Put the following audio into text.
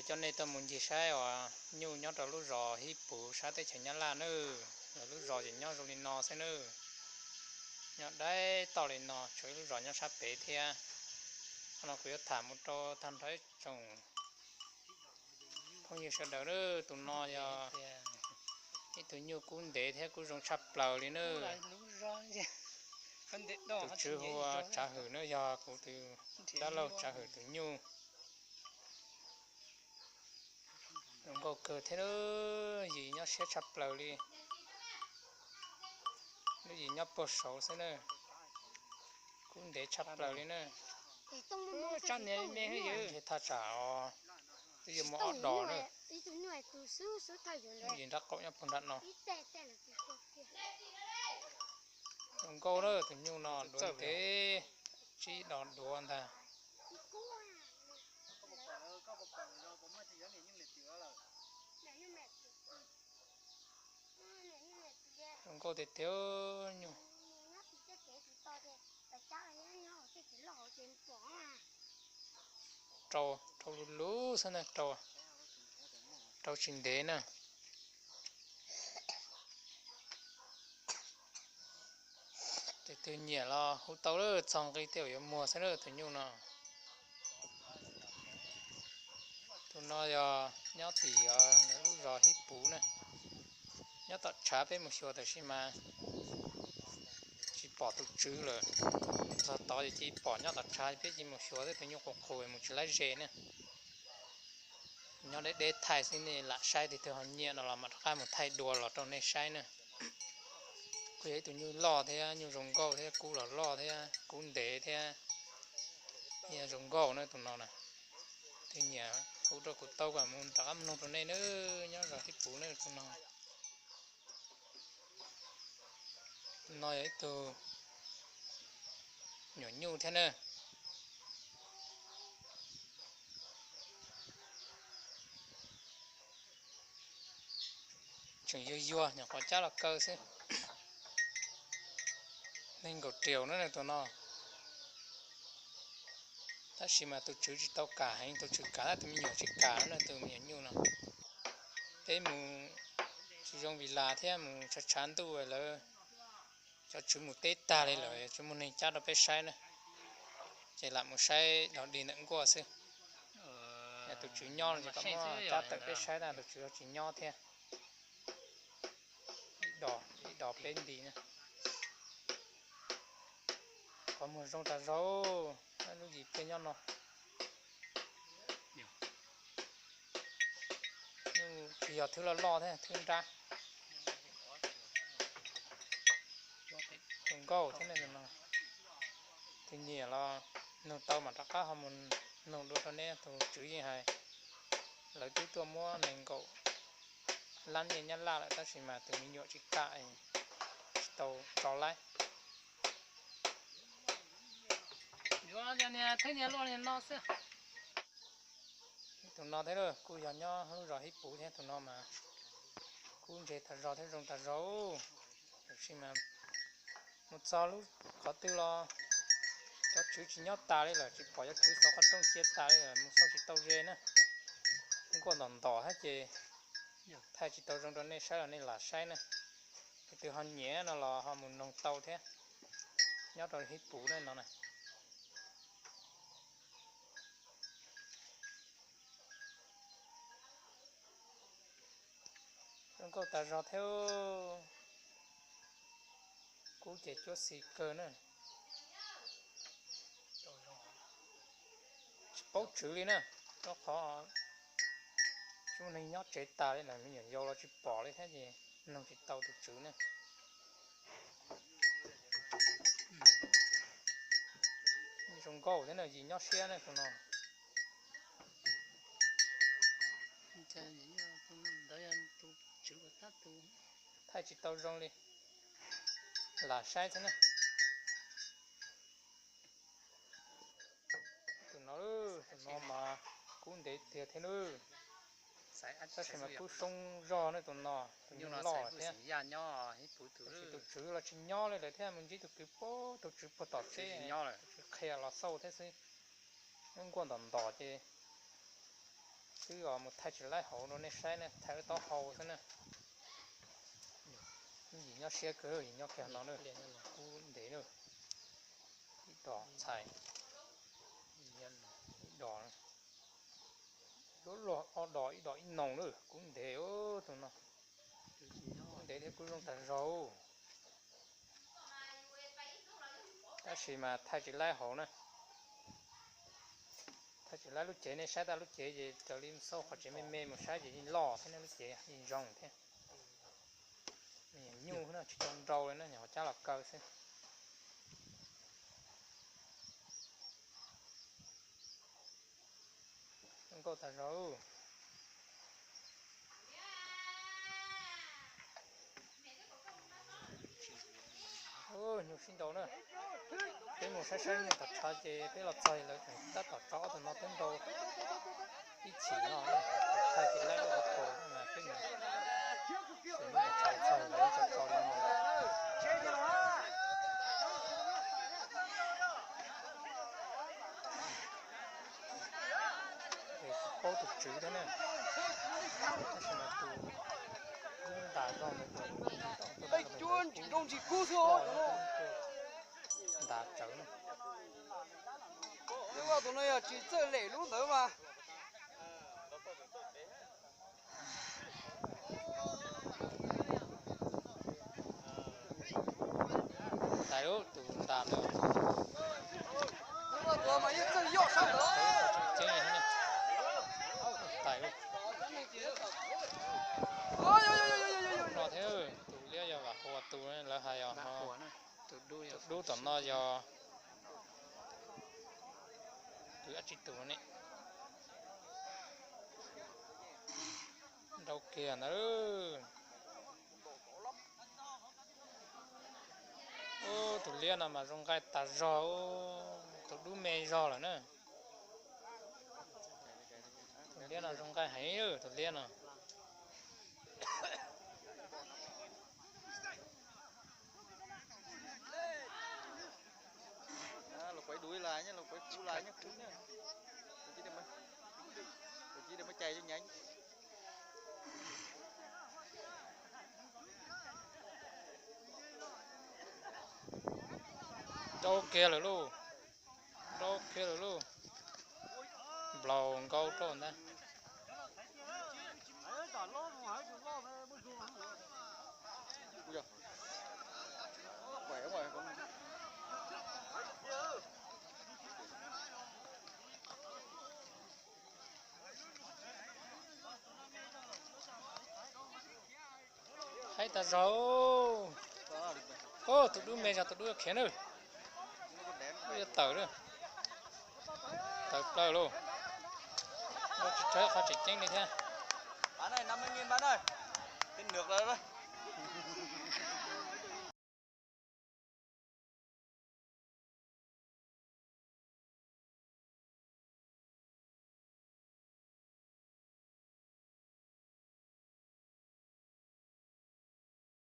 Coj nej tuaj mus ncig saib os, nyuj nyob rau lub zos Hib Puv sab teb chaws Nyab Laj nawb. Lawv lub zos ces nyob zoo li no xwb nawb. Nyob deb toj li no, tshuav ib lub zos nyob sab pem thiab. Qhov no kuv yuav tham mus rau tag nrho ib tsoom phooj ywg sawv daws nawb. Tus no yog ib tug nyuj kub ntev thiab kub zoo tshaj plaws li nawb. Tus tswv hu ua Tsav Hwm nawb, yog kuv tus dab laug Tsav Hwm tus nyuj. Zoo nkauj kawg thiab nawb, yim nyob siab tshaj plaws li. Lub yim nyob puag saud xwb na, kub ntev tshaj plaws li na. Thaj tsam os, twb yuav muaj ob dos na. Yim nrab qaum nyob puag nram no. Zoo nkauj na, tus nyuj no duav ntev, tsib dos duav ntag. Zoo nkauj tiag tiag nyuj. Rau, rau luv luv xwb na, rau, rau tsis ntev na. Tus twg nyiam los hu tau lawm, txog nqi tej zaum yuav muag xwb na tus nyuj no. Tus no yog nyob tim lub zos Hib Puv na. Nyob tom tshav peb mus xyuas tab sis mas tsis pom tus tswv lawm. Txog tod ces cia pom nyob tom tshav, peb cia mus xyuas thiab, tus nyuj qus qus mus tsis laib ze na. Nyob deb deb thaij xwb, nej lam saib, tus twg ho nyiam no los mam rov qab mus thaij dua los rau nej saib na. Kuj yog ib tug nyuj loj thiab, nyuj zoo nkauj thiab, kub los loj thiab, kub ntev thiab, zoo nkauj na tus no na. Tus nyiam hu rau kuv tau kom mus rov qab mus noog rau nej na, nyob zos Hib Puv na tus no. No yog ib tug nyuam nyuj thiab na. Tseem yuag yuag, nyuam qhuav cab los kaw xwb. Nees nkaum riaum na tus no. Tab sis mas tus tswv tsis tau kam heev, tus tswv kam tab tus me nyuam tsis kam na, tus me nyuam nyuj no. Peb mus tsis zoo Vis Las thiab, mus tshav tshav ntuj lawm, cov tswv mus teb tag li lawm, tsis muaj neeg cab rau peb saib na. Ces lam mus saib dog dig ntawm nkuaj xwb. Yog tus tswv nyob no ces kom muab cab tawm peb saib na, tus tswv tsis nyob thiab. Ib dos, ib dos peb nti na. Qhov muag zoo tas zog, lub yim pliag nyob no. Tsis yog thwb loj loj thiab, thwb nrab. Zoo nkauj thiab ne no. Tus nyiam los nug tau mam rov qab ho mus nug dua rau neb, tus tswv yeej hais. Lawv twb tuaj muab nees nkaum lab nyiaj Nyab Laj lawm tab sis mas tus me nyuam tsis kam, tsis tau tso laib. Tus no thiab kuj yog nyob lub zos Hib Puv thiab, tus no mas kub ntse tas zog thiab zoo tas zog. Tab sis mas mus txog lub qhov twg los cov tswv tsis nyob tas li lawm, tsis pom cov tswv xov qhov rooj cia tas li lawm, mus xauj tsis tau ze na. Nkuaj ntom ntom thiab ces thaij tsis tau zoo rau nej saib los nej lam saib na. Tus twg ho nyiam no los ho mus noog tau thiab. Nyob rau Hib Puv ne no na. Zoo nkauj tas zog thiab. Kub ces cuab xis kawg na. Tsis paub tswv li na, rau qhov tsis muaj neeg nyob tsev tas li lawm, me nyuam yaus los tsis pom li thiab ces noog tsis tau tus tswv ne. Zoo nkauj thiab na, yim nyob siab ne tus no. Thaij tsis tau zoo li, lam saib thiab na. Tus no, tus no mas kub ntev tiag thiab nawb. Tab sis mas kub soob zog ne tus no, tus nyuj loj thiab. Tab sis tus tswv los tsis nyob li lawm thiab, mus ntsib tus kwv, tus tswv puag tom teb, tus tswv qhia los xauj thiab xwb. Nkuaj ntom ntom ces Twb mus thaij tsis laib hauv rau nej saib ne, thaij lub taub hau xwb na. Yim nyob siab kawg, yim nyob kiag no na, kub ntev na. Ib dos txhais, ib dos, luag ob dos, ib dos ib noog na, kub ntev tus no. Kub ntev thiab kub zoo tag zog. Tab sis mas thaij tsis laib hauv na. Thaij tsis laib lub cev, nej saib tau lub cev ces raws li xauj qhov tsev me me mus saib ces yeej loj thiab ne, lub cev yeej zoo thiab. Nyuj tsis tau nrau li na, nyuam qhuav cab los kaw xwb. Zoo nkauj tag zog. Nyuj sib nrau na. Peb mus saib saib nyuj tom tshav ces peb los txog lawv tseem tab tom tso ob tug no twb nrau ib chim no. Thaij ces laib lub hauv paus mas peb mus, txog lawv tso tso li no. Es tsis paub tus tswv thiab ne, tab sis mas tus dub ntas zog ntawd, tus ntas tsawv na. Tus no yog tsis txawj lem lub ntawd mas. Tais lub tus ntas ntawd. Tais lub. No thiab, tus liab yog Vam Huas tus, lawv hais os. Tus dub tom no yog tus dab tsi tus ne? Nrau kiag ntawd. Ub, tus liab no mas zoo nqaij tas zog, tus dub me zog lawm na. Tus liab no zoo nqaij heev, tus liab no. Los quav dub ib las, los quav kub las nyob kub na. Tus cib dej muab cais cov nyeeb. Nrau kiag lawm lauj. Nrau kiag lawm lauj. Nplaum nkaus rau ntag. Haib tas zog. Ub, tus dub me zog, tus dub yuav khiav na. Dub yuav tawm na. Tawm plaws lauj. Dub tsis raug qhov tseem ceeb li thiab.